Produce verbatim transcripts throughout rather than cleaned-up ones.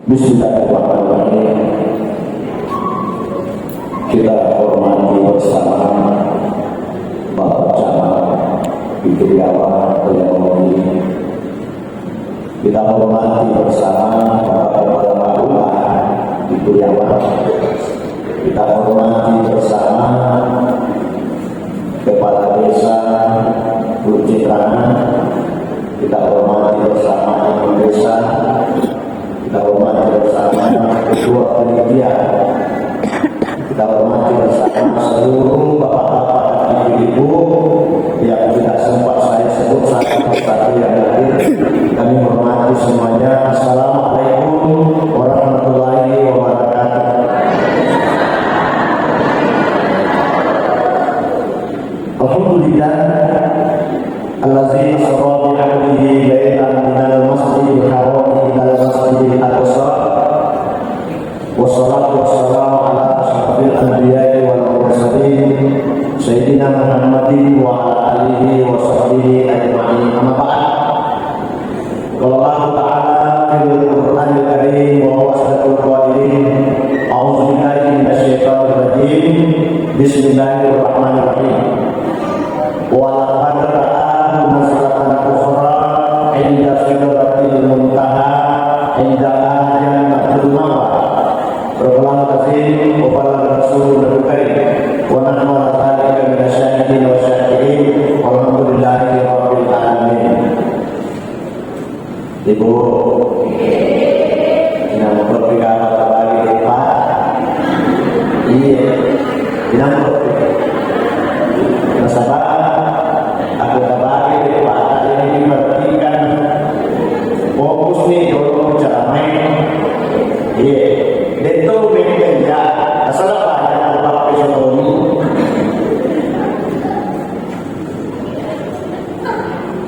Bismillahirrahmanirrahim. Kita hormati bersama Bapak Camat Fikriawan Boyolali. Kita hormati bersama Bapak Kepala Baduga Fikriawan. Kita hormati bersama Kepala Desa Gunung Citrana. Kita hormati bersama Imam Desa. Kita hormati bersama Ketua Panitia. Kita hormati bersama seluruh bapak-bapak dan ibu-ibu yang tidak sempat saya sebut satu persatu yang hadir. Kami hormati semuanya. Assalamualaikum warahmatullahi wabarakatuh. Alhamdulillah, allazi asra bi abdihi lailan minal masjidil harami ilal masjidil aqsa. Wassalatu wassalamu ala asyrafil anbiya'i wal mursalin, Sayyidina Muhammadin wa ala alihi wa sahbihi ajma'in. Amma ba'd. Qala Allahu ta'ala fil Qur'anil Karim wa huwa asdaqul qailin, a'udzu billahi minasy syaithanir rajim. Bismillahirrahmanirrahim. Wa laqad ra'ahu nazlatan ukhra 'inda sidratil muntaha 'indaha jannatul ma'wa. Sadaqallahul azim wa ballagha rasulunal karim. Wa nahnu ala dzalika minasy syahidin wa syakirin. Walhamdulillahi rabbil alamin. Ibu, inang berpikir apa bagi depan? Iya, inang berpikir. Nasaba, aku tabagi depan, tadi ini perhatikan fokus nih dulu cara main. Iya, deto beda ya, asal apa ya, apa episode ini.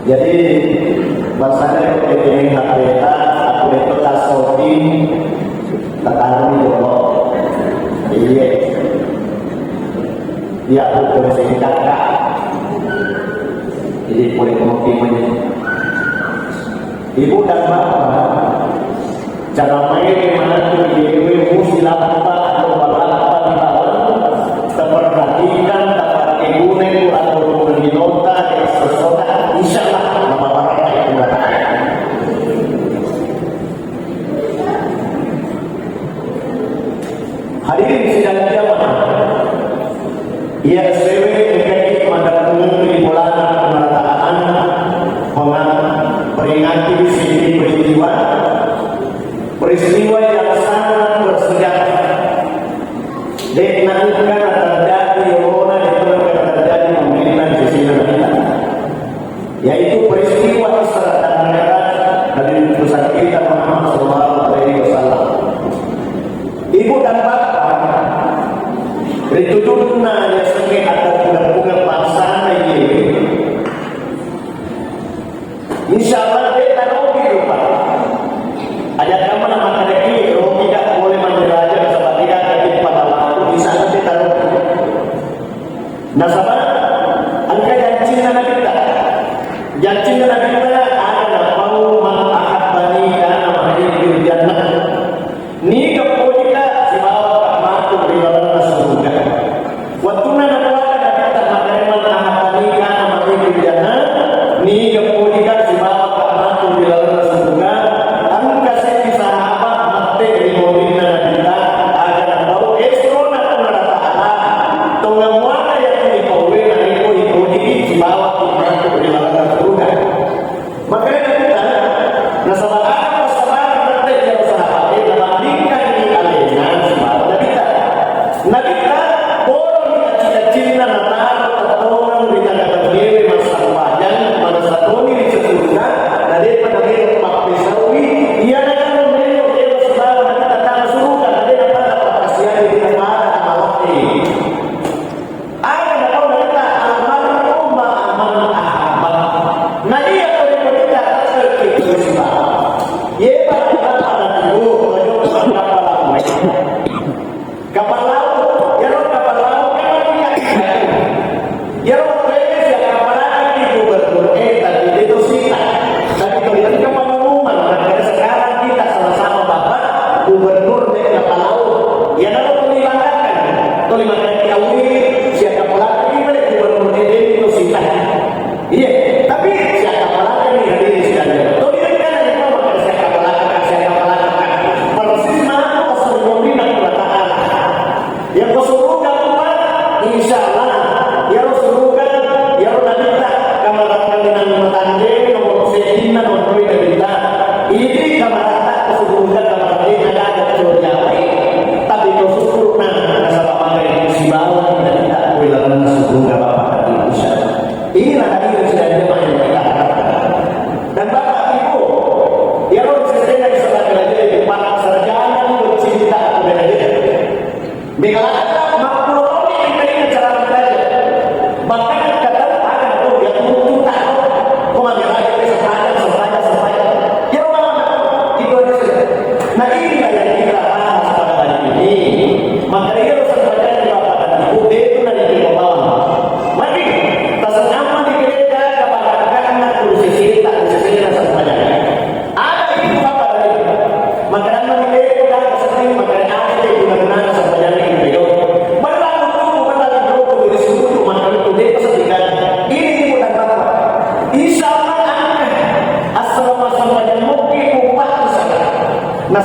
Jadi, bangsana itu pegang H P ta, aku itu tas shooting, tekan dulu. Iya. Iya, aku terus ini kakak. Jadi, boleh ngopi ini. Ibu dan bapak, cara main mana tu, ibu musti lapar atau balapar di bawah, terperhatikan, dapat ibu atau pemilik nota, yang sesuatu, insya Allah, nama barang itu. Hadirin sidang jamaah, iya sewe engkaki maddakkungeng ri bolana pemerataan, penga-, peringati sini peristiwa, peristiwa yang sangat bersejarah. De'na engka terjadi yolona, de'na engka terjadi pemerintahan sesena kita. Yaitu peristiwa Isra dan Mi'raj Nabi besar kita Muhammad sallallahu alaihi wasallam. Ibu dan bapak, ritujunna ya seke ada bunga-bunga bangsana ye. Insya Allah, de' narogi rupa. Aja' kamu nama kadaki, rogi tidak boleh menjelajah sebab tidak ada pada waktu. Insya Allah, de' narogi.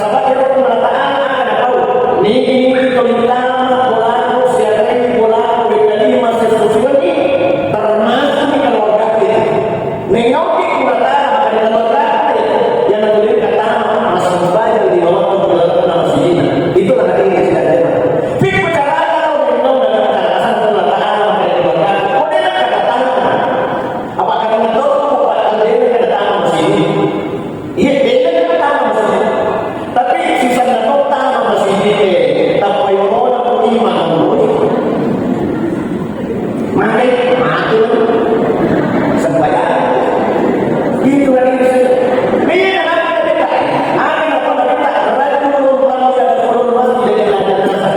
Nasaba iyaro Puang Allah Ta'ala aga napau, nigi-nigi tau litama bolaku, siagai bolaku, wekkalima siesso siwenni, termasuk keluargaku. Nengauki Puang Allah Ta'ala, maka di keluargaku, yang nanti katama massempajang lima waktu di dalam masjid. Itulah hadirin sidang jemaah. Fikku carana lo mengau dan terasa Puang Allah Ta'ala, maka di keluargaku. Kau dengar kata tangan. Apa kata betul? Apa kata dia kata tangan masjid? Iya, beda kan tama masjid. Tapi sisenna to tama masjid, eh, tappa yolona ko imang. Mati, mati. Sembahyang. Itu kan itu. Beda kan kita. Ada apa kita? Rajulun lam yadkhulul masjid illa jannah.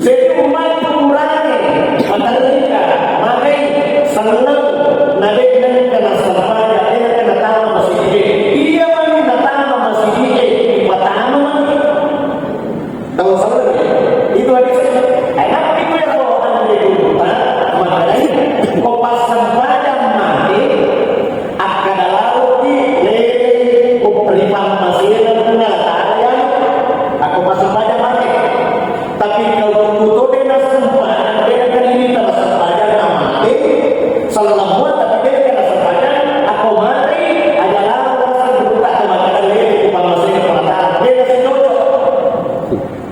Seddi umatku urane, matarrika, magai, selleng, na de nengka nassempajang, de nengka natama masigi. Iya mani natama masigi, ipatama mani. Tau selleng, itu hadis. Ai, nappi ko ya ko anu de gurutta, makkedai, ko passempajang mate, Akkada laoki lelei ko ri pammasena Puang Allah Ta'ala, akko passempajang mate. Tapi kau kuto de nassempajang, de nakalilita nassempajang na mate, sallang mua tapi de nassempajang, akko mate, aja lao rasa gurutta makkada lelei ko pammasena Puang Allah Ta'ala, de nasicocok.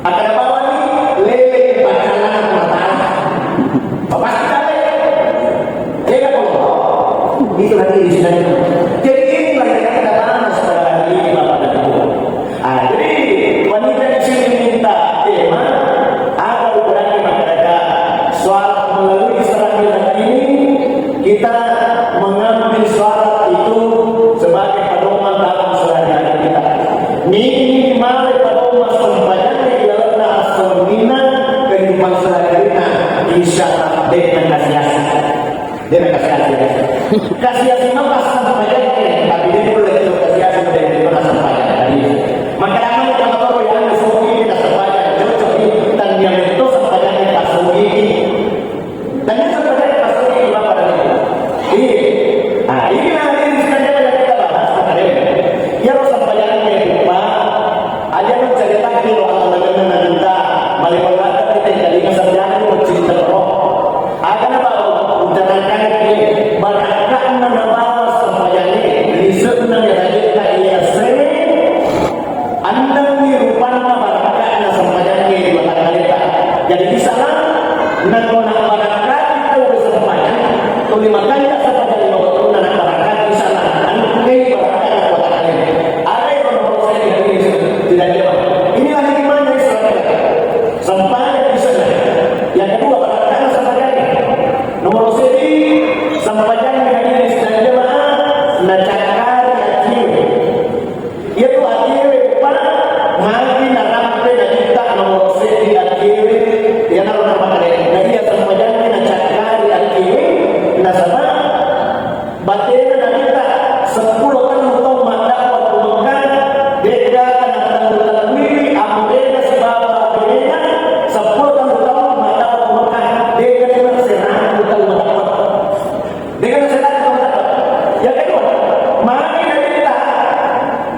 Akkada bawani lele paccalana mata. Bapak sekali. Tega ko. Itu nanti di sini. Jadi inilah yang kita bahas pada hari ini, Bapak dan Ibu. Ah, jadi wanita di sini minta tema, apa ukurannya masyarakat soal melalui serangkaian ini kita mengambil syarat itu sebagai pedoman dalam sehari-hari kita. Nigi male pedoman sempajanna ilalenna assawenninna kehidupan sehari-harina, insya Allah de nakasiasi. De nakasiasi. Kasiasi maka sempajanna, tapi de pole kasiasi de pernah sempajan. Maka jangan kita tahu yang disuruh kita sempajan, cocok, dan yang itu sempajanna disuruh. Dan itu sebenarnya pasti di Bapak dan Ibu. Iya. Ah, ini nanti di sini ada kita bahas, Pak Karim. Iyaro sempajanna rupa, aja nu cerita di ruang teman-teman nanti, mali berkata kita jadi kesenjangan mau cerita roh. Akan apa? Utarakan ini, barakatna nabawa sempajanna, lisekna ya tadi tak iya sering. Annengngi rupanna barakka'na sempajangnge ri watakkaleta. Jadi, misalna, nako nabbarakkaki tau ri sempajang, tuli makanja sempajang ri wettunna nabbarakkaki, misalna, annengngi barakka'na ri watakkaleta. Aga ero nomoro seddi, tidak jawab. Inilah hikmahnya Islam. Sempajang di sana. Yang kedua, barakka'na sempajangnge. Nomoro seddi, sempajangnge hadirin sidang jamaah, nacakkari atie. Iyatu atie, Pak, magi narampe nabitta nomoro seddi atie, iyanaro namakkeda, na iya sempajangnge nacakkari atie, nasaba batena nabitta seppulo tellu taung maddakwa ku Mekka, de'gaga nattellu-telluiwi ambo'na sibawa abbe'na seppulo tellu taung maddakwa ku Mekka, de'gaga naserang ku tau maddakwa. Dengan setan itu mendapat. Yang kedua, magi nabitta,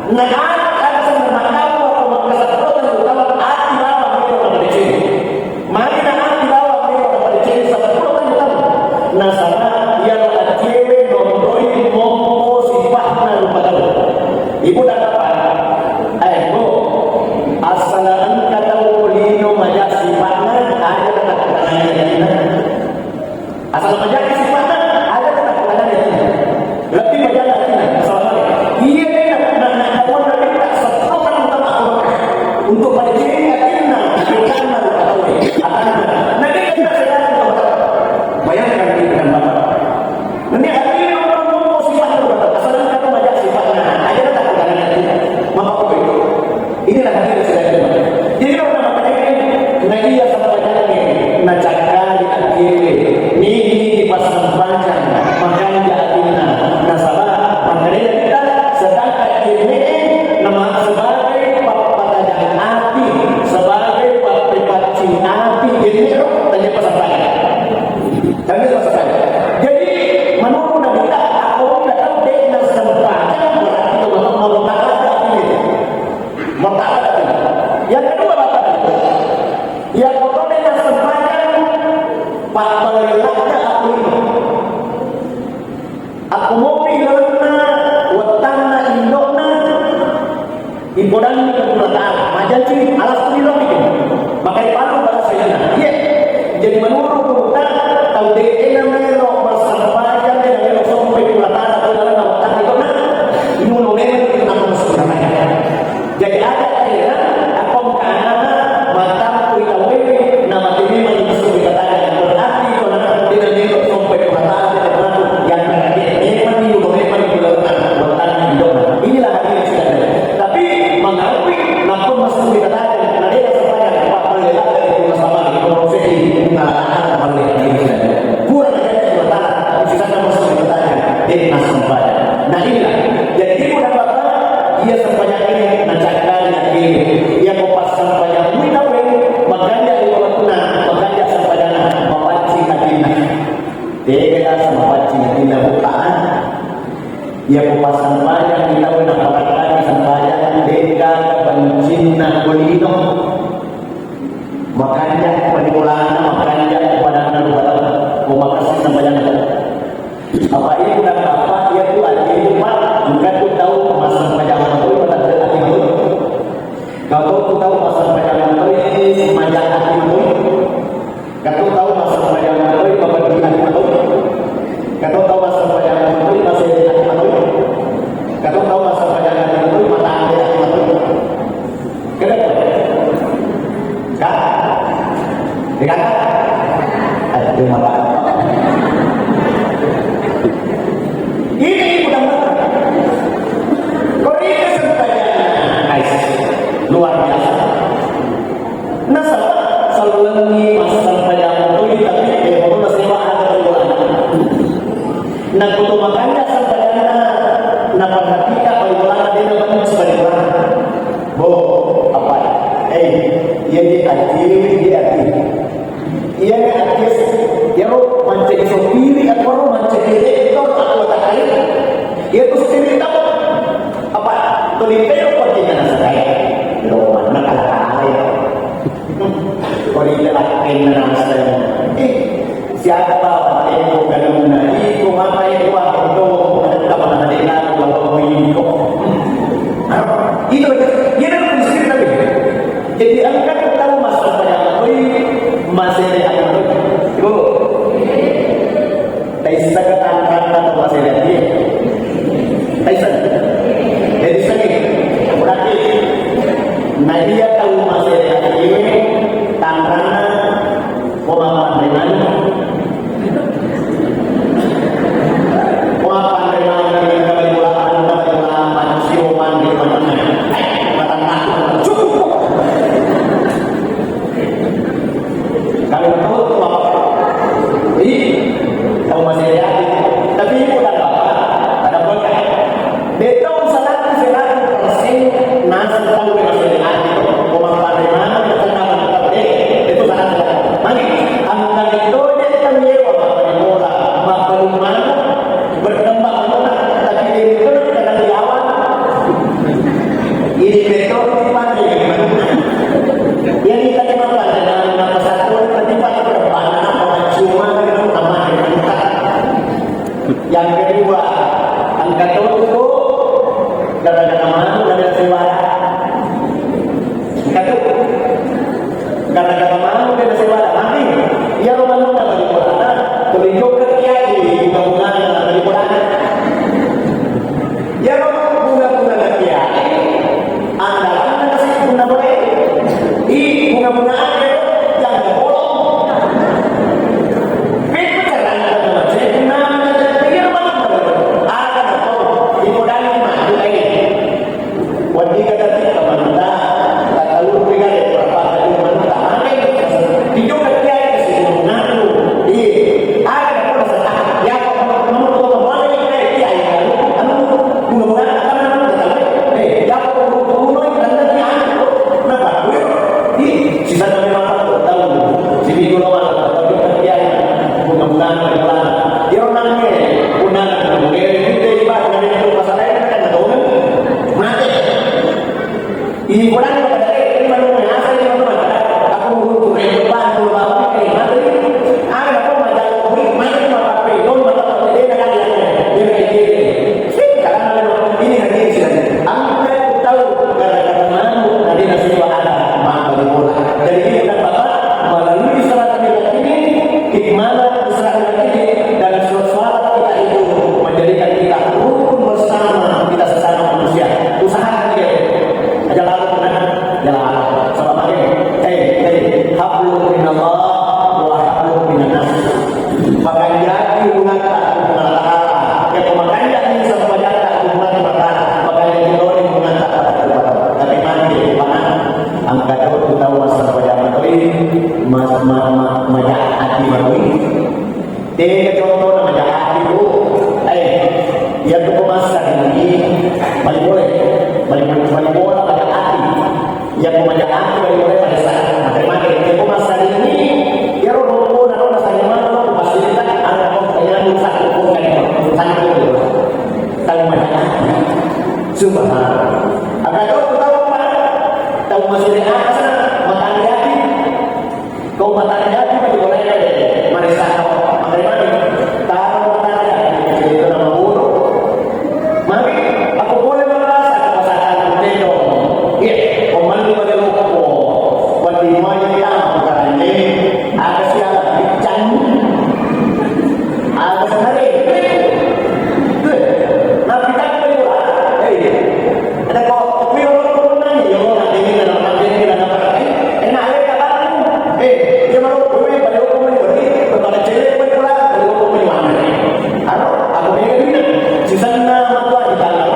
na anak ada sama makawa, maka sepuluh tahun utama, ati bawang melo na madeceng. Magi na ati bawang melo na madeceng, sepuluh tahun utama. Nasaba, iya lo accewe, nondoi, mompo, sipatna, rupa tau. Ibu dan bapak, eh, Bu, asal engka tau lino maja sipatna, aja tetap tangannya. Asal maja sipatna, aja tetap tanganna. Lebbi maja atinna, asal maja. Iya, de na, na, na, na, na, na, sepuluh tahun utama untuk mancing atinna, bukanna, atau, atanna. Nah, dia kena sekarang, bayangkan, ibu dan bapak. Nanti hati orang mau sifat berubah, asal kata maja sifat, nah, aja tak kena nanti. Maka apa itu? Inilah hadirin sidang jamaah. Jadi, kalau nama tanya, nah, iya sama tanya, nah, cakali akhirnya, ini, ini pas sempajang, makanya akhirnya, nasaba, makanya kita sedangkan ini nama sebagai papatajang api, sebagai papapaccing api, ini tanya pas sempajang. Tapi selesai. Jadi, menurut Nabi kita, aku tidak tahu dia yang sempajang, berarti itu memang mau tak ada ini. Mau tak ada. Yang kedua, Bapak Ibu, yang pokoknya yang sempajang, Pak Balai Lada aku ini. Aku mau lalenna, wettanna, indo'na, ipodangi ke Puang Allah Ta'ala. Majanci, alas tu dilo itu. Maka ipalu pada saya. Iya. Jadi menurut kita, tau de' na melo massempajang, de' na melo sompe Puang Allah Ta'ala, tau lalenna, wettanna, indo'na, inuno memang kita nak masuk. Jadi, ada kira, apa kana mata kui tawewe, nama tini mani masuk di katanya. Berarti itu anak tidak nengok sampai mata ada yang mati. Yang terakhir, memang di rumah, memang di dalam, bertanya di dalam. Inilah hadirin sekalian. Tapi, mengakui, maupun masuk di katanya, nah, dia sampai apa boleh lah dari rumah sama, kalau saya di rumah, apa boleh, kurang aja di rumah, tapi sana masuk di katanya, dia masuk pada. Nah, inilah. Jadi, ibu dan bapak, iya sempajang ini, nah, cakkan yakin. Iya, ko pas sempajang, wih, tahu, eh, makanya di waktu, nah, makanya sempajang, mapancing hatinya. Tega sempajang hatinya, bukan. Iya, ko pas sempajang, kita, wih, nah, makanya sempajang, tega bencinna kulino. Makanja panibolana, makanja padanna rupa tau. Ko makessing sempajang. Apa ibu dan bapak, iya tu ati ibu, Pak, engka tu tau massempajang tu, pada ati tu. Kau tu tau massempajang tu, maja ati tu. Kau tu tau massempajang tu, mabedi ati tu. Kau tu tau massempajang tu, masih ati tu. Kau tu tau massempajang tu, mata ati tu. Kenapa? Kak? Dikata? Aduh, Bapak. Ini bukan Bapak. Kok ini sempajanna? Ais. Luar biasa. Nasaba, sallengi massempajang tu, tapi, eh, pokoknya sewa ada di bola. Nah, kutu makanya sempajanna, nah, perhatikan bali bola, dia dapat sebagai orang. Bo, apa? Eh, iya, iya, iya, iya. Iya, iya, iya. Iya, ro, mancaji sopiri, apa ro, mancaji rektor, apa tak kali? Iya, tuh sopiri tahu. Apa? Tuh di P O pergi ke nasi kaya. Lo mana kalah-kalah ya? Ko ri telakkenna naseng. Eh, siaga bawang tempo galunna? Iko mata e kuah to, ada mana dena lawan iko. Itu, iya, kan prinsip tadi. Jadi, engka tau massempajang toi, masere anu toi. Ibu, taisseng tanranna tau masere ati. Taisseng. Jadi, sengit. Berarti, nah, iya tau masere ati, tanranna, ko mapanre manu. Ko mapanre manu, dengan bola, bola, bola, manu, sio, mandi, manu. Matang aku, cukup. Kami betul tuh, Bapak. Ih, tau masih ada. Tapi ibu dan bapak, ada berkah. De'to usalatu seratus persen naseng tau masih ada. Ko mapparimana, tetap, tetap, eh, itu sangat, sangat. Magi, angka itu dia kan nyewa, mappari bola, mappalu mana, berkembang mana, tapi dia itu kan kadang diawal. Ini betul, ini pandai, gimana? Iya, kita cuma pada nama persatuan, tapi pada perubahan apa cuma kan nama kita. Yang kedua, angka toko, gara-gara mana, gara-gara sewara. Angka toko, gara-gara mana, gara-gara sewara. Mati, iya, lo mana, gara-gara sewara. Kalau hijau ke kiai, bunga-bunga, gara-gara sewara. Iyaro bunga-bunga nakiyae, andalanna nasi bunga boe. I bunga-bunga ake jangga bolong. Pekko carana macet, bunga-bunga nakiyae, iyaro bunga-bunga. Aga nato, ipodangi maju lagi. Wedding kata tika manta, takalung tinggal berapa kali manta. Tega contohna maja ati, Bu? Eh, iya tu ko massaringi, bali bola, bali, bali bola maja ati. Iya ko maja ati, bali bola maja sa. Mate-mate, iya ko massaringi, iya ro ro na ro na saling mana ro ko massaringi, ana ko tanya lu sa ko ko kan, sana ko. Tau maja ati. Subhanallah. Aga tau, tau apa? Tau masih ada apa sana? Matang ati. Ko matang ati, magi boleh, marisa, makanya magi. Taro matang ati, itu nama buruk. Magi, aku boleh merasa kepasangan tendo. Iya, ko mandi pada loko. Wati mai tamu karane, aga siala, biccang. Aga sanare. Tuh, nabi tak boleh. Eh, Ada ko, tapi orang turun nanya, ya Allah, ini dalam hati ini dalam apa? Eh, enak aja katamu. Eh, dia mau gue pada hukum ini berarti kepada cewek pun pula pada hukum ini mana? Aro, aku ini kan ini. Sisana matua di tanggal.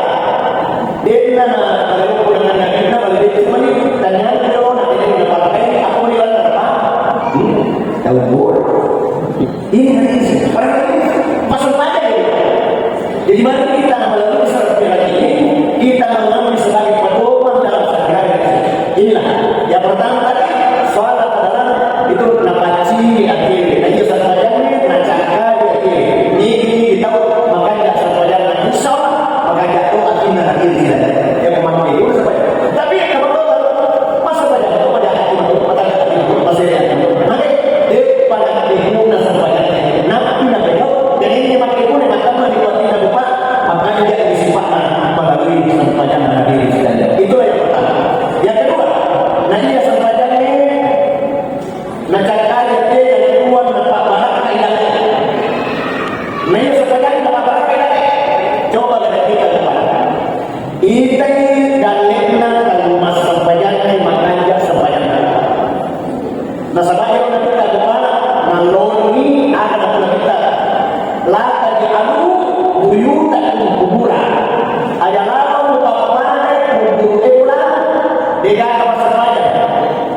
Dia ini nama pada hukum dengan yang ini nama lebih cuma ini. Tanya dia orang nak ini dalam apa? Aku ini dalam apa? Hmm, tahu gue. Ini hadis, orang itu pasang pada dia. Jadi mari kita melalui syarat ini, kita mengambil sebagai pedoman dalam sehari-hari. Inilah yang pertama tadi, sholat adalah itu napaccing di akhir. Nah, iya satu aja nih, nah cakka di akhir. Ini kita makanya satu aja, nah insya Allah makanya tuh akhirnya nanti tidak ada. Ya memang itu supaya. Tapi yang kedua, masa banyak itu banyak hati itu, mata hati itu, masih ada. Maka dia pada ibu nasa banyak. Nabi Nabi itu, jadi ini pakai ibu nih, mata mah dibuat tidak lupa. Makanya dia disifat melalui sampajang Nabi di sekalian. Itulah yang pertama. Yang kedua, nah iya sampajang ini, nah cakka dia yang kedua, nampak barakka ilang. Nah iya sampajang nampak barakka ilang. Coba kita kita lupa. Itai dalle'na tau massempajangnge makanja sempajang. Nasaba iyaro Nabitta Muhammad nallongi aga napura Nabitta, "La taj'alu buyutakum qubura." Aja lalo mupappada kuburu e pula degaga massempajang.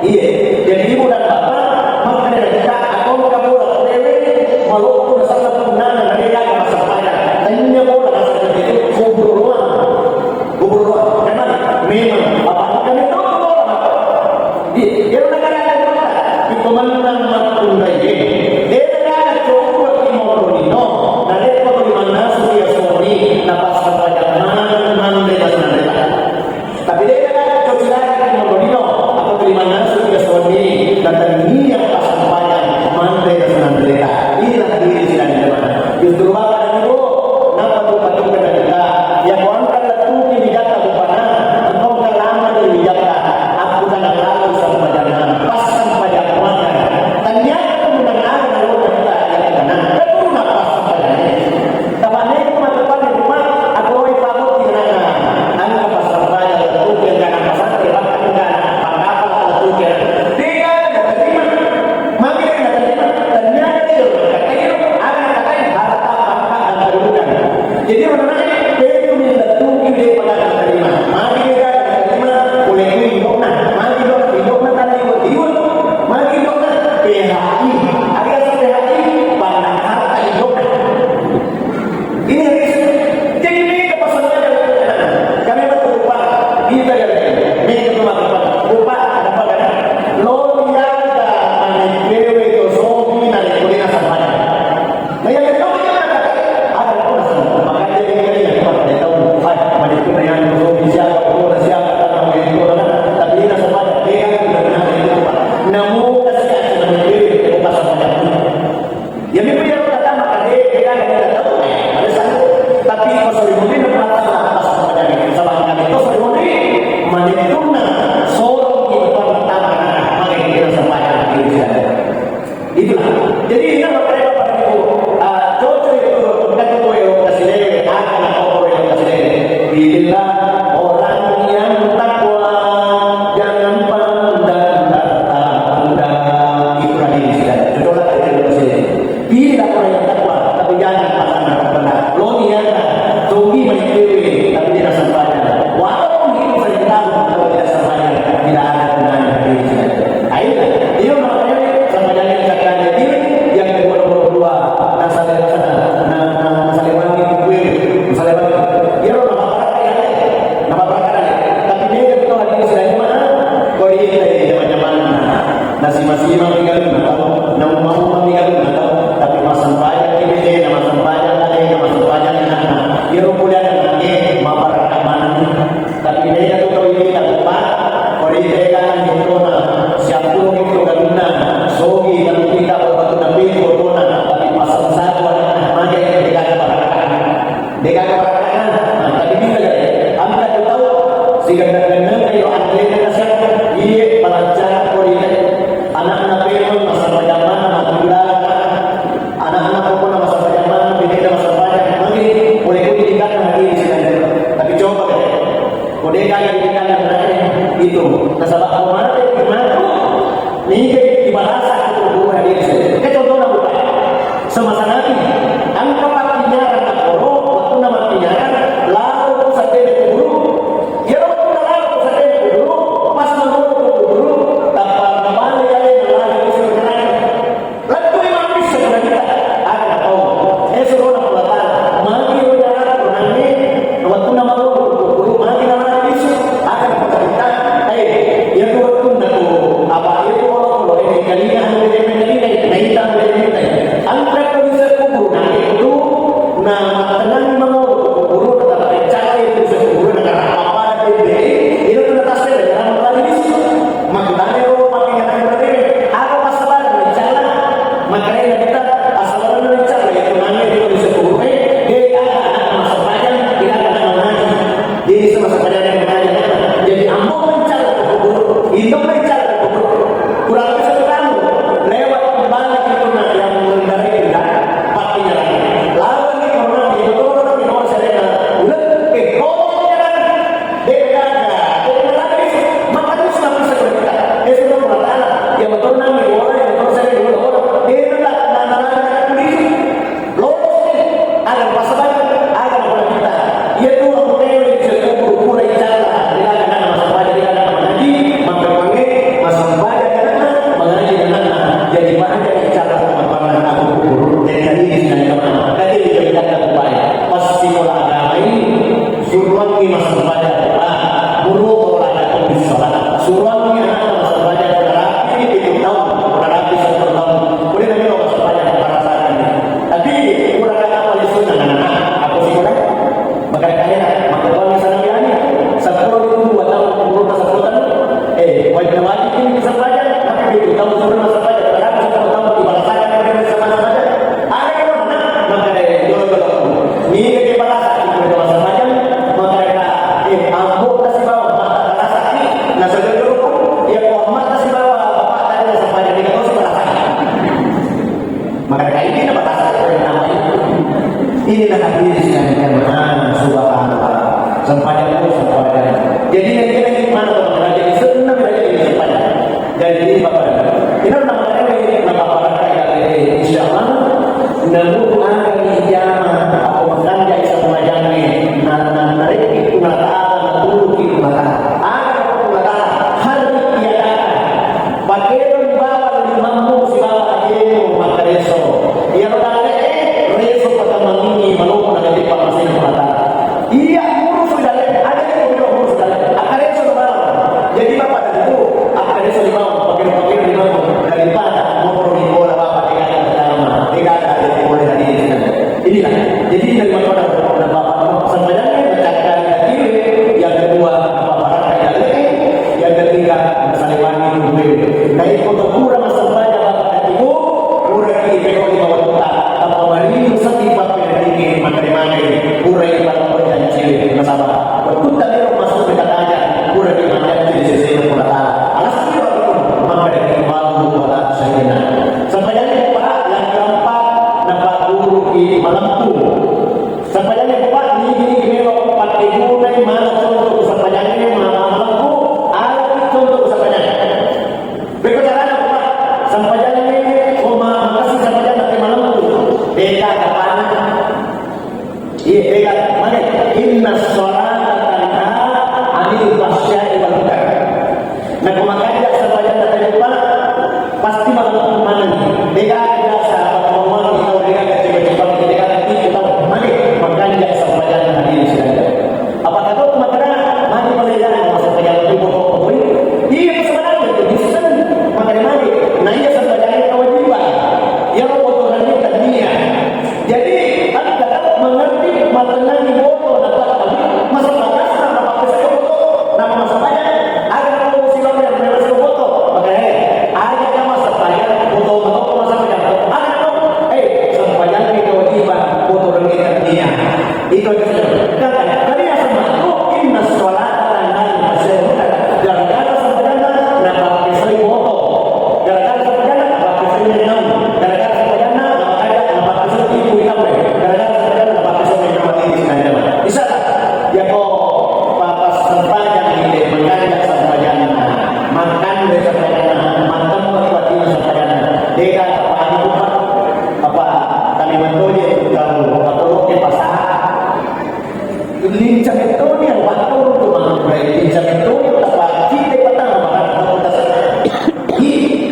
Iye, jadi ibu dan bapak, makkeda kita, akongka bola kurewe, maloppo nasaba punnana, na degaga massempajang. Tanya bola nasaba itu kubur doang. Kubur doang. Karena memang bapak kami itu bola. Di, dia udah kada ada bola. Itu menang matundai. Dia kada ada coba di motor nino. Dari waktu di mana sudah soni, napas sempajang mana, mana dia masih nanti. Tapi de' naga to cilaka ki monro lino, atau terima ngaseng ke suami, dan tania passampajang manre dan senanreta. Inilah diri sidang jemaah. Justru Bapak dan Ibu, napa tu patukkan kita? Ya, ko engka lettuki wijatta bupana, engka lama di wijatta, aku tanah lalu sampajang, passampajang mana. Tania tu menang ada lalu kita, ya, tenang. Betul napa? Mamigalunna tau, naumma-umma migalunna tau, tapi massempajang ki betena, massempajang alena, massempajang anakna. Iyaro pole anakna e mabarakka manenni. Tapi mega tu tau iyena, Pak, ko de gaga hetona, siappurung hetto galunna, sogi, tapi kita bawa batu tapi hetona, tapi pasang satu anakna, mega de gaga barakka. De gaga barakka, nah, tapi kita gare, angka tu tau, siganna-ganna ero anrena kasiang, iye, palancara ko de anakna pemeng massempajang maneng, makkeda anakna pokokna massempajang maneng, betena massempajang, magi pole ko ditingkatkan hati di sini. Tapi coba deh, ko de gaga ditingkatkan anakna itu, nasaba ko mate, mate, niga ibalasa itu guru hati di sini. Ke contohna bukan. Semasa Nabi, engka mappinyarang akkoro, wettunna mappinyarang, lao ku seddena kuburu. Iyaro wettunna lao ku seddena kuburu, pas mangolo ku kuburu, tappa nabale alena lao ku seddena. Lettui mappissa ku Nabitta, aga napau. Eh, surona Puang Allah Taala, magi ro jalan, magi wettunna mangolo ku kuburu, magi nalao lisu. Aga napau Nabitta, eh, iyatu wettunna tu, apa, iyatu olokolo, eh, kalinga anu bede-bede, naita anu bede-bede. Engka ko bisa kuburu, nah, itu, nah, mattenang mangolo kuburu, tetap cari itu bisa kuburu, nah, karena apa ada bede, itu tuh atas bede, karena mau lagi lisu. Makanya lo pakai kata bede, apa pas sabar, bicara, makanya kita asal orang bicara, ya, tenangnya dia bisa kuburu, eh, dia ada anak masa panjang, tidak ada anak lagi. Jadi, semasa pajanan yang mengajar, jadi, ambo mencari ke kubur, indung mencari ke kubur. Kurang lebih satu tahun, lewat kembali itu, nah, yang mengendarai kita, pakai jalan. Lawan nih, orang di motor, orang di motor, saya dengar, udah, eh, kau jalan. Dia kagak, dia kagak lagi, makanya sudah bisa berita. Eh, sudah berita, yang motor nang, yang orang, yang motor saya dulu, orang. Dia tetap, nah, nah, nah, nah, nah, Lolosni, aga pasabari, aga napada kita. Iyatu ammunewe ri kuburu pura icalla, ri laleng anakna massempajang, ri laleng anakna mangaji, makkuangnge massempajang anakna, mangaji anakna. Jadi, pada icalla makkuanna aku kuburu, jadi hadis dari ulama. Kaji kita kupai, pas sikola agama ini, suruangngi massempajang, ah, muru olahraga bis sholat. Suruangngi anakna massempajang, narapi pitu taung, narapi seppulo taung. Pole nami lo massempajang, marasakan. Tapi, pura kata paling sunnah, anak-anak, apa sih, pura? Makanya kaya, maka kau misalnya ni, sepuluh itu dua tahun, umur ke sepuluh tahun, eh, wajib, wajib ini bisa belajar, tapi begitu tahu sudah masa belajar, berapa satu tahun di balasannya, pada masa belajar. Ada yang mana? Maka dari dulu, dulu. Ni ke balasan, di masa belajar, maka mereka, eh, ambo kasih bawa, mata balasan, nah, saja dulu, ya, kau mata kasih bawa, bapak tadi masa belajar, kita tahu sih balasan. Maka dari ini nama rasa dari nama itu. Inilah hadis yang jamaah subhanallah. Sempajang itu sempajang. Jadi yang kita ini mana tuh? Jadi senang aja ini sempajang. Jadi ini bapak. Ini nama ini nama bapak ya, insya Allah. Namun ada di jamaah aku makan jadi sempajang ini. Nah, nah, nah, itu nggak tahu, nggak tahu, nggak tahu. Ada nggak tahu. Hari tiada. Pakkedoni bawang limammu sibawa ajemu makkareso. Iyaro dalle'e, reso patammangingi malomo nalebbi pammasena Puang Allah Taala. Iya, urusu dalle'e, aja ni ko urusu dalle'e. Akkareso bawang. Jadi, Bapak dan Ibu, akkareso limammu, pakkero-pakkero limammu daripada moporo ni bola Bapak, degaga pertama, degaga ada di bola dari ini. Inilah. Jadi, dari mana, nah, Bapak, sampai dari mencakar hati, yang kedua, apa, barang yang ketiga, saliwani duwe. Naiko tepura massempajang bapak dan ibu, puraki pekoni bawang ta, apa marindu seddi pappeneddingnge makare-makare, purai bapak dan cewek nasaba. Wettutta mero masuk ke kataja, puraki majanji di sesena Puang Allah Taala. Alas kiro itu, maka dari babu wala syahidina. Sempajangnge, Pak, yang keempat, napaguruki malempu. Sempajangnge, Pak, nigi-nigi melo pakkegunai mala contoh sempajangnge, mala malempu, alaki contoh sempajangnge. Beko carana, Sampajanna, mantap, Pak, Pak, sampajanna. Deka, Pak, Pak, Pak, tali mentoje, tahu, Pak, Pak, Pak, Pak, Lincah metoni yang waktu tu mah, lincah metoni tak pasti patang marah tak pasti. Ih,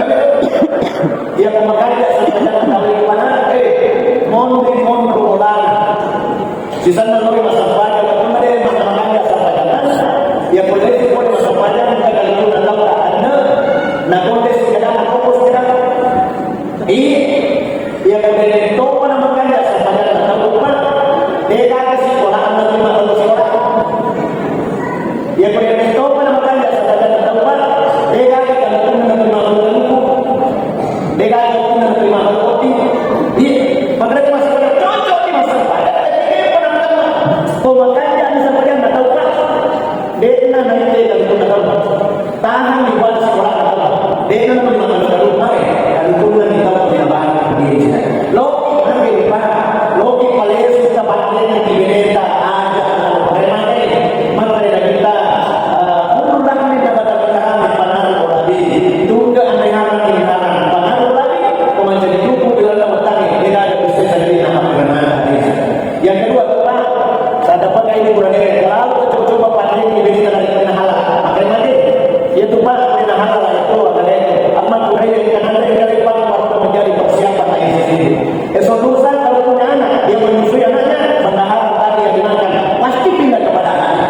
iya, pemakaja sampajanna tau mana, eh, mondi mondi bola. Sisanna lori masampaja, tapi made masampaja sampajanna. Ya, polisi pun masampaja, kita kalau nak tahu tak ada. Nah, kau deh sekedar, aku pun sekedar. Iya, iya, kemudian itu mana makanya sampajanna tau, Pak. Deka ke sekolah, anak lima tahun sekolah. Iya, kemudian itu mana makanya sampajanna tau, Pak. Deka ke kampung, anak lima tahun. Deka ke kampung, anak lima tahun. Iya, makanya masih banyak cocok di masa depan. Tapi ini pernah tahu, Pak. Oh, makanya sampajanna tau, Pak. Dena naik ke kampung, anak lima tahun. Tahang di bawah sekolah, de'na mani makkeda rumah, kalukunna di bawah sekolah. Loki mani, Pak. Loki palesu ta paddenne ki beneta aja na pare mate. Mate na kita, eh, ulurang ni kata-kata kami panarro labi. Tungga anre harang ni harang panarro labi. Ko mancaji duku di laleng wettangnge, de'gaga bissai sadari nama kenana. Yang kedua, Pak, sadda paka ini kurang ini. Kalau coba-coba paddenne beneta na halal. Makanya mate. Iya tu, Pak, kena halal itu, ada itu. Amma kurang yang kanan dari, Pak, baru menjadi persiapan lagi sendiri. Esok lusa kalau punya anak, dia menyusui anaknya, bendahara tadi yang dimakan, pasti pindah kepada anaknya.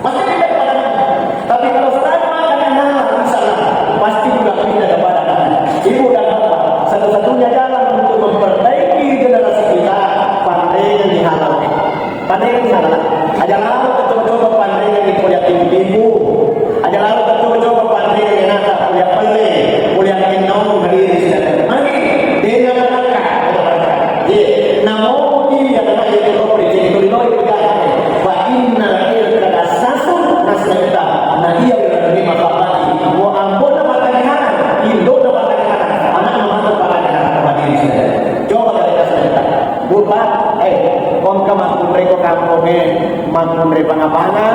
Pasti pindah kepada anaknya. Tapi kalau sudah ada makanan yang halal, insya Allah, pasti juga pindah kepada anaknya. Ibu dan bapak, satu-satunya jalan untuk memperbaiki generasi kita, pandai yang dihalalkan. Pandai yang dihalalkan. Aja lalo coba-coba pandai yang dipuliakan ibu. Aja lalo coba-coba pandai yang nata kuliah pelle, kuliah minum, hadirin sidang. Magi, dia nggak makan. Iya, namo iya, karena itu kok berarti itu di bawah itu kan. Fa inna irka assasu nasabta. Nah, iya, benar, ini Bapak Bupati. Mau ambon apa tadi, indo apa tadi, anak mama apa tadi, hadirin sidang. Coba dari nasabta. Bupa, eh, kongka makkunrai ko kampongnge, makkunrai panga-panga,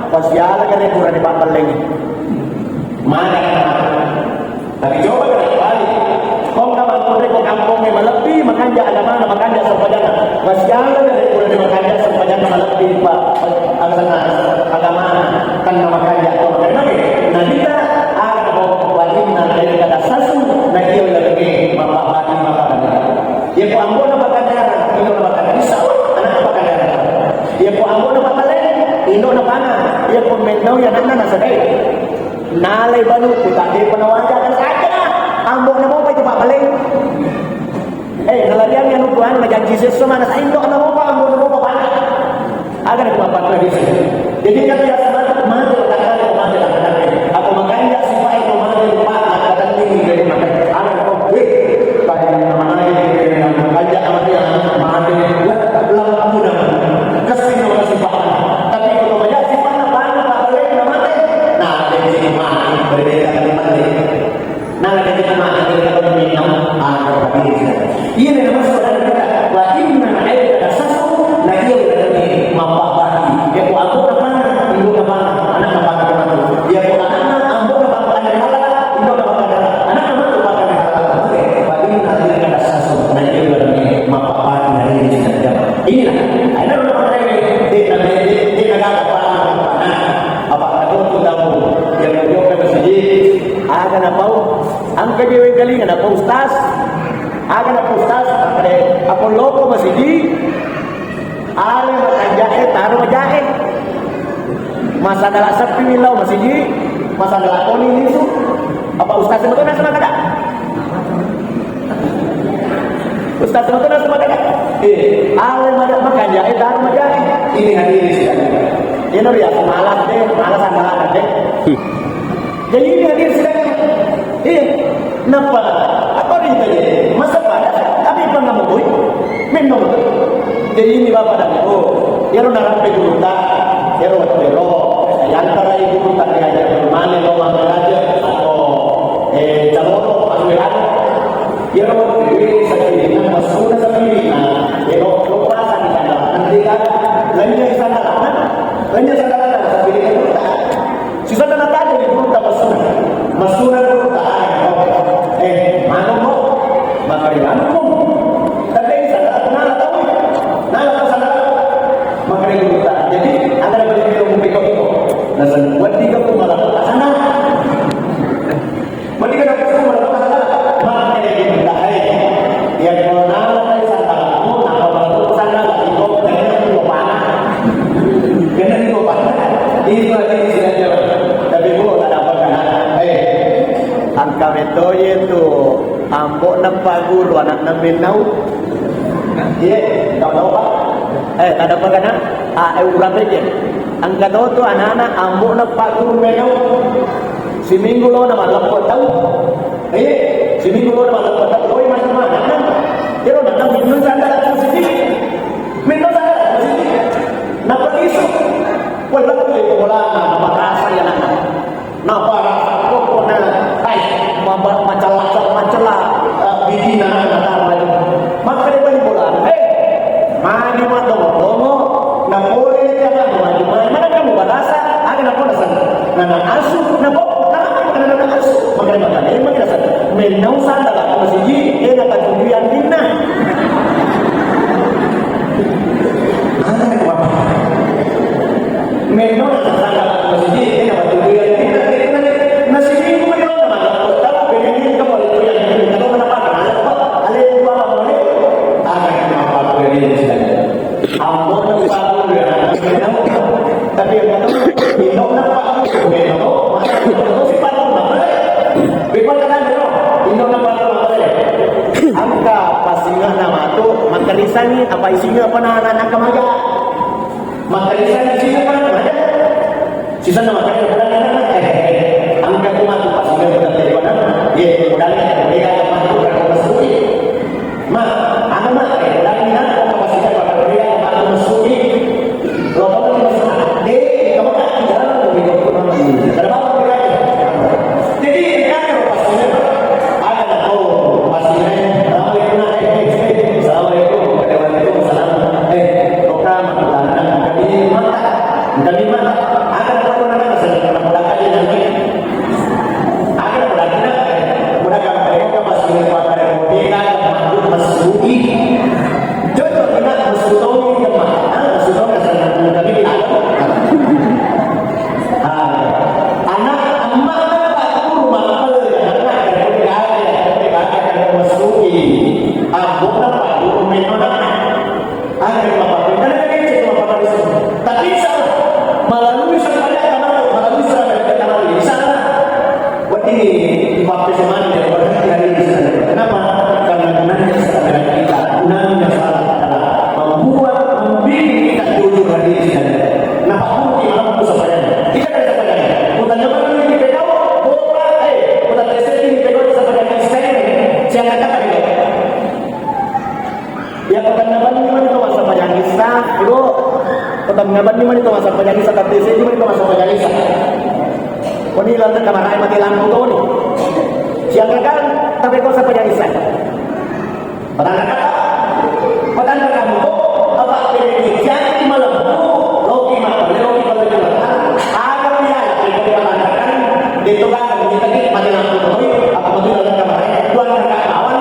pasiala kare pura di pabbellengngi. Mana? Tapi coba kare bali. Kongka makkunrai ko kampongnge malebbi, makanja agamana, makanja sampajanna. Pasiala kare pura di makanja sampajanna malebbi, Pak. Agamana, agamana, tanna makanja to. Nah, kita, ah, wa inna alaika lasasu, na iya lalengnge, Bapak Bupati, Bapak Bupati. Iya ko ambo'na pakandarang, indo'na pakandarang. Insya Allah, anakna pakandarang. Iya ko ambo'na pakaleng, indo'na panang. Iya ko mennau iya anakna nasadai. Nalai banu, ku tadi penawaja kan saja. Ambo'na mopa itu pakaleng. Eh, nalariang anu ku anu, najanji sesso mana, sa indo'na mopa, ambo'na mopa panang. Aga na kumappakka bisa. Jadi, kata ya, sama mate, kata ya, mate, kata ya. Aku makanya, si Pak, itu mate, Pak, kata ini, jadi mate. Aga na kau, weh, tadi nama naik, jadi nama raja, nama dia, mate, weh, lampu dah. Kasih nama si Pak. Tapi kalau banyak si Pak, apa, apa, apa, apa, mate. Nah, jadi mate, berbeda dengan mate. Nala jadi mata kita kalau minum, ah, kalau habis. Iya, memang saudara kita, wa inna alaika lasasu, na iya berarti mappabati. Ya, ku aku apa, ibu apa, anak apa, apa, apa. Ya, ku anak, ambo apa, apa, apa, apa, ibu apa, apa, apa, anak apa, apa, apa, apa. Oke, wa inna alaika lasasu, na iya berarti mappabati, na iya berarti. Inilah, ada orang pakai ini, dia nak, dia, dia nak apa, apa, apa, apa, apa, apa, apa, apa, yang mau ke masjid, Aga napau, engka je wengkalinga napau ustaz. Aga napau ustaz, makkeda, apa loko masigi, ale makanja'e, taro maja'e. Masagala seppi millau masigi, masagala koni lisu. Apa ustaz betul nasa makkeda? Ustaz betul nasa makkeda? Eh, ale mada makanja'e, taro maja'e. Ini hadirin sekalian. Ini dia malas deh, malas adalah deh. Jadi ini hadir sedang. Iya. Napa? Apa rinta je? Masa pada? Tapi apa nggak mau? Minum. Jadi ini bapak dan ibu. Iyaro narampe gurutta. Iyaro, iyaro. Yantara ibu tak diajar mane lo mangkaraja. Oh, eh, calon, aku bilang. Iyaro, eh, sakirina, masuna sakirina. Iyaro, lo pasang di sana. Nanti kan, lainnya di sana, kan? Lainnya sana, kan? Sakirina gurutta. Sisanna natajeng gurutta masuna. Masuna. Kametto ye tu ambo'na Pak Guru anakna mennau. Iye, tau-tau, Pak? Eh, kada pegana? Ah, eh, urang reke. Engka to tu anana ambo'na Pak Guru mennau. Siminggu lo na malleppo tau. Iye, siminggu lo na malleppo tau. Loi masuk mana? Iro na minum sandal aku sini. Minum sandal aku sini. Napa isu? Wah, lebih bola na, napa rasa ya, nak? Napa rasa pokokna, ai, maba-, macella-, macella, eh, bidina, nata maju. Makkeda bali bola, "Hei, magi matongo-tongo, napole jangan maju, magi mana kamu barasa, aga napole sana." Nana asu, napo, nana, nana asu. Makkeda, makkeda, eh, makkeda sana. Mennau sana, masigi, eh, nakatujui anrinna. Meno na sasala masigi, eh, na batu dui, eh, na, na, na, na siminggu melo na mangappo, tau, bene ni ka pole tu yang ni, tau kenapa? Kenapa? Ale, lupa apa pole? Aga na apa pole ni, sila. Ambo na lupa aku, ya. Tapi yang kata, ino na apa aku, meno, masa itu sifat apa? Beko kana meno, ino na apa aku, engka passinge'na matu, makkalisangi, apa isinge apa na, na, na kemaja. Makkalisangi siseng mana ada? Siseng nama kaya udah ada, eh, eh, eh. Angkat tu matu pas dia udah tadi mana? Ye, udah ada, udah ada matu, udah ada masuk. Ma, anu ma, eh, udah ini nak, kau pasti ada, udah ada matu masuk. Lo kau ni masuk, deh, kamu tak ada, kamu tak ada. Ada apa? Jadi, kan, pasti ada. Ada tahu, pasti ada. Assalamualaikum, nak, eh, eh, eh, assalamualaikum, waalaikumsalam. Eh, Oka, makkutana, engkami mata, engkami mata. Aga napodanna, aga napodanna, aga napodanna, aga napodanna, masui. Cocok kena masui tong, ah, masui tong, engkami bilang. Ah, anak, emak, bapak, guru, bapak, anak, anak, anak, anak, anak, masui. Ambo na Pak Guru meno na. Angkat Bapak Guru. Karena dia kecil sama Bapak di sini. Tapi insya Allah, melalui sampaian kamar, melalui sampaian kamar, insya Allah. Buat ini, Bapak Semani dan berhati hari ini saja. Kenapa? Karena gunanya saudara kita, gunanya saudara kita. Membuat, membimbing kita jujur hari ini saja. Nah, Pak Guru, gimana Bapak sampaian? Kita ada sampaian. Bukan cuma ini kita tahu, Bapak, eh, bukan saya ini kita tahu sampaian. Siang kata kita. Iya, patanna banni mani to massempajang Isa, Ibu. Patanna banni mani to massempajang Isa, tapi seddi mani to massempajang Isa. Oni laleng kamarae mati lampu to ni. Siang kakang, tapi ko sempajang Isa. Patanna kata, patanna kamu to, apa pede jati malam, loki mata, loki mata, aga piala, pede patanna kan, itu kan, kita mati lampu to, apa mati laleng kamarae, tuan kakak kawan.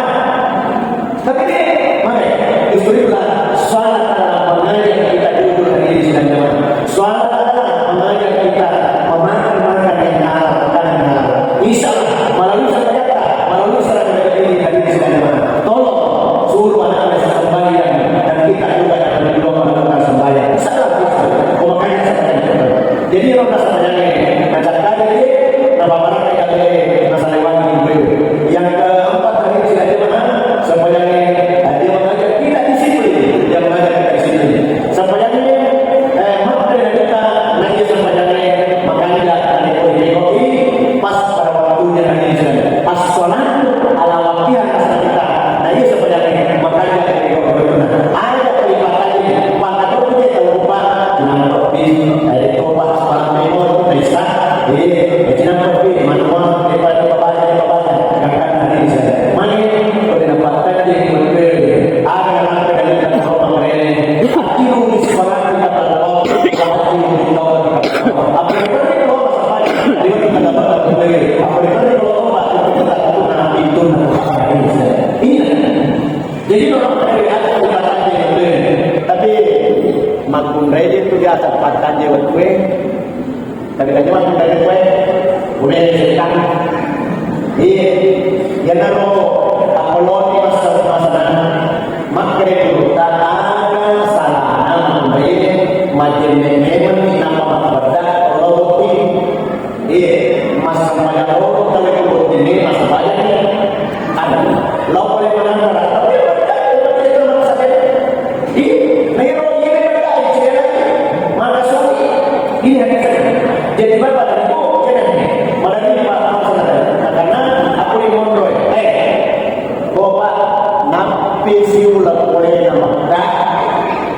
Tapi deh, maka justru itulah salat adalah mengajak kita jujur, hadirin sidang jamaah. Salat adalah mengajak kita memakan makan yang halal, makanan yang halal. Insya Allah, melalui salat kita, melalui salat kita ini, hadirin sidang jamaah. Tolong suruh anak-anak sembahyang dan kita juga yang berdoa melakukan sembahyang. Insya Allah, insya Allah. Oh, makanya saya katakan. Jadi, orang rasa banyak ini, macam tadi, napa barang yang ada, masalah wangi, yang keempat, hadirin sidang jamaah, semuanya, eh, dia mengajak kita disiplin. Dia mengajak kita disiplin. Semuanya, eh, makkeda kita, nah, dia semuanya, makanya, eh, kopi, pas pada waktunya, hadirin sidang. As-shalatu ala waqtiha, kata kita. Nah, iya sebenarnya, makanya, eh, ada peribahasa, maka tuh dia lupa, nah, lebih, eh, coba, sekarang, eh, Cina kopi, manual, daripada baca, baca, kakak tadi saya. Mani, kau tidak patah, dia ikut ke, ada yang ada, ada yang tak tahu, makanya, aku di sekolah, kita tak tahu, aku di tahun, apa yang perlu, apa yang kita dapat, apa yang perlu, apa yang kita tahu, nah, itu, nah, apa yang saya. Iya. Jadi, orang perlu ada, ada, ada, tapi, makkunrai itu biasa, patah dia, gue, Tapi kan cuma kita ke kue, udah setan. Iya, iyanaro apoloni masa-masa makkeda gurutta, aga salana mangumbai majenne memang ni nama mabbeda Allah botting. Iya, masa pada Allah tapi botting ini masa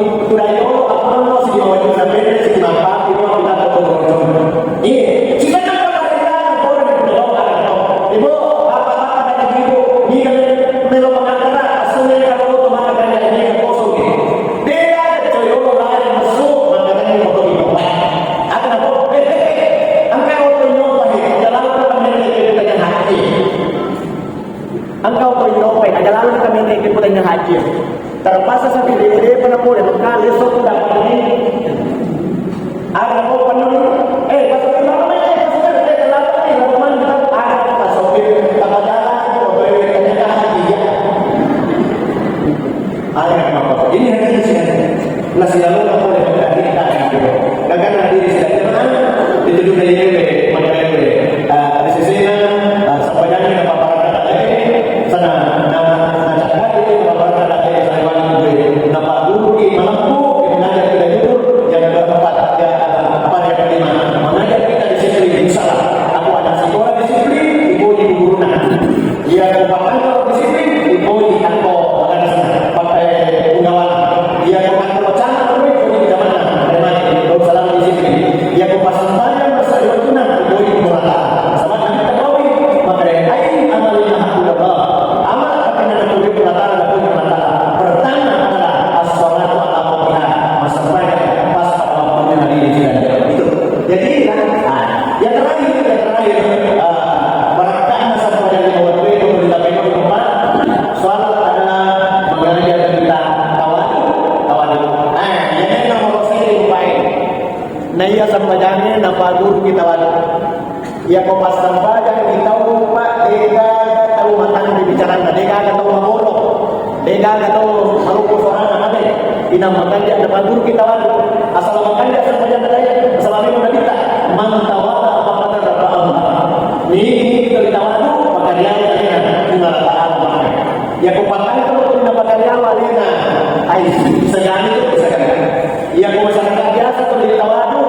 Kuda yolo, apa lo, si di bawah juga, beda, si di bawah, di bawah, di bawah, di bawah. Iya, silakan pemerintah, boleh di bawah, ada, Ibu, bapak-bapak dan ibu, di dalam melo pengacara, aslinya kalau teman kerja ini yang kosong, ya. Beda, coy, lo lain, masuk, makanya mau di bawah. Apa, apa? Eh, eh, eh, angka oto nyoba, eh, dalam apa, eh, eh, eh, eh, eh, eh. Engka ko inoppai, aja laleng kami te ke putanya haji. Terpaksa sampai di, di pernah boleh, maka leso tu dapat ini. Ada ko penuh, eh, pasal apa, eh, pasal apa, eh, kenapa nih, kenapa nih, ada pasal itu, apa jalan, apa yang ternyata haji, ya. Ada yang apa? Ini haji di sini. Nasilalu na pole makkeda hadiri tadi. Gagana hadiri sila jamaah, itu juga yewe, makanya yewe. Ah, di sesena, ah, sampajangna na paparakka tale, sana, na, na cakati na paparakka tale, sana wani yewe. Na paguruki malempu, mengajar kita jujur, yang keempat, ya, apa yang kelima, mengajar kita disiplin, insya Allah. Aku anak sekolah disiplin, ibu ibu guruna. Iya ko pakantor disiplin, ipoji akko makanjana, pakkai punggawana. Iya ko kantor camat, ipoji kecamatan, memang, kalau salah disiplin. Iya ko pasambajang, masa iwatuna, ipoji Puang Allah Taala. Sama kami ketahui, maka dari ai amal lima hak Allah. Amal tapi nak ipoji Puang Allah Taala, ipoji Puang Allah Taala. Pertama adalah as-salatu ala waqtiha, massempajang pas pada waktunya, Nabi bilang. Itu. Jadi, kan, ah, yang terakhir, yang terakhir, ah, barakkaanna sempajang lima waktu itu, berita memang lupa. Salat adalah mengajar kita tawadu, tawadu. Ah, yang nomor satu lupa ini. Nah, iya sempajangnya, napa guru kita tawadu. Iya ko pas sempajang, kita lupa, degaga tau matang di bicaranya, degaga tau magolo. Degaga tau maloppo suarana mate. Inang makanja na paguru kita tawadu. Asal makanja sempajang tadi. Asal memang Nabi ta. Man tawadha faqad rafa'ahu. Ni, ni kita tawadu, maka dia yang Puang Allah Taala. Ya ko patang kalau kita pakai awal ini. Ai, segani itu segani. Iya ko masyarakat biasa tu jadi tawadu,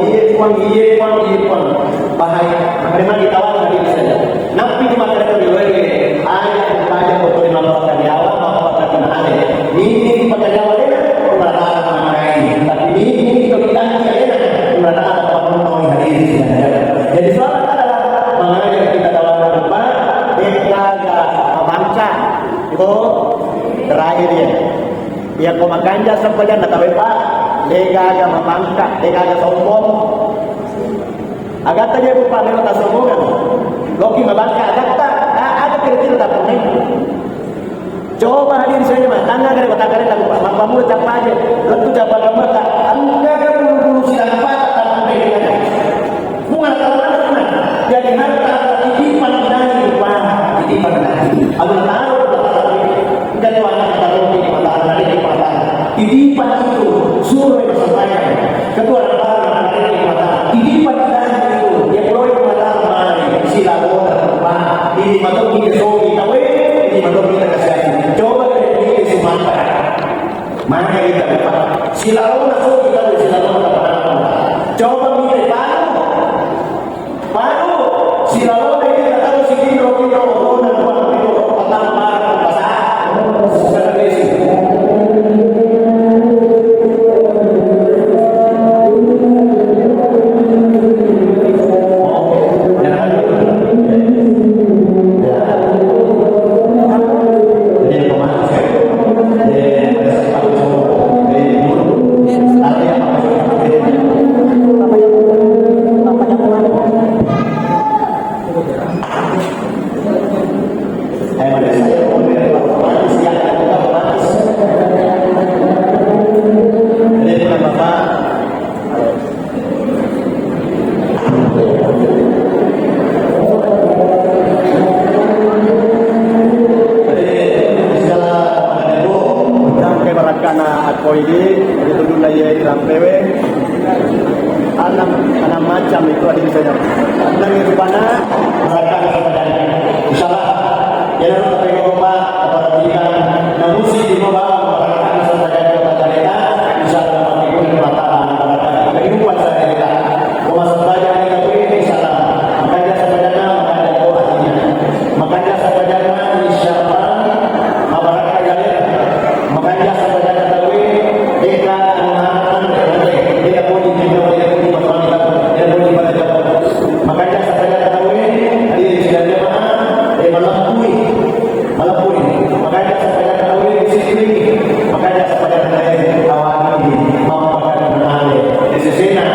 iye Puang, iye Puang, iye Puang. Bahaya. Memang ditawadu di sana. Nappi di mata itu diwewe, aja, aja ko terima makan nyawa, makan makan ale. Ini di makan nyawa dia, merata makai. Tapi ini, ini kita kita dia, merata apa pun mau hadis. Jadi soal adalah mengajar kita tawadu, Pak, eh, kagak mabangka. Itu terakhir ya. Iya ko makanja sempajang na tabe, Pak, degaga mabangka, degaga sombong. Agatta je, Pak, melo tasombongan. Loki mabangka agatta, a-, aga kira-kira tapunai. Coba hadir saya mah, tangga kare batang kare lagu, Pak, mappamu cappa aja. Lettu cappa gambarta, engka bulu-bulu silang patah tapunai. Bukan karena, jadi harta titipan ilahi, Pak, titipan ilahi. Allah Taala, Allah Taala, engka tu anak taruh di mata, ada di mata. Titipan itu, suruh yang bersemayam. Ketua Rabbana, ada di mata. Titipan ilahi itu, dia perlu mata, mai, sila bola, Pak. Ini mata kita sogi, tahu, ini mata kita kasih. Coba kita di Sumatera. Mana kita dapat? Silalona so kita, silalona dapat. Coba kita Palu. Palu. Silalona ini kita tahu si Tiro, Tiro, Tiro, Tiro, Tiro, Tiro, Tiro, Tiro, Barakkana akko idi, itu dulu ya, rampewe. Enam, enam macam itu ada di sana. Enam itu mana? Barakkana sampajana. Insyaallah. Jadi, kita coba perhatikan, namun sih di bawah barakkana sampajana, kita lihat, insyaallah, mati pun mata, barakkana kehidupan saya kita. Kuma sampajana kita beri, insyaallah. Makanya sampajana, makanya doa. Makanya sampajana, insyaallah, mabarakka jalena. Makanya sampajana tauwe, deka anu harapan, deka podi, deka podi, deka podi, deka podi, deka podi. Makanya sampajana tauwe, hadirin sidang jamaah, eh, malempui, malempui. Makanya sampajana tauwe, disiplin. Makanya sampajana tauwe, awani, mau makan, mau. Di sesena,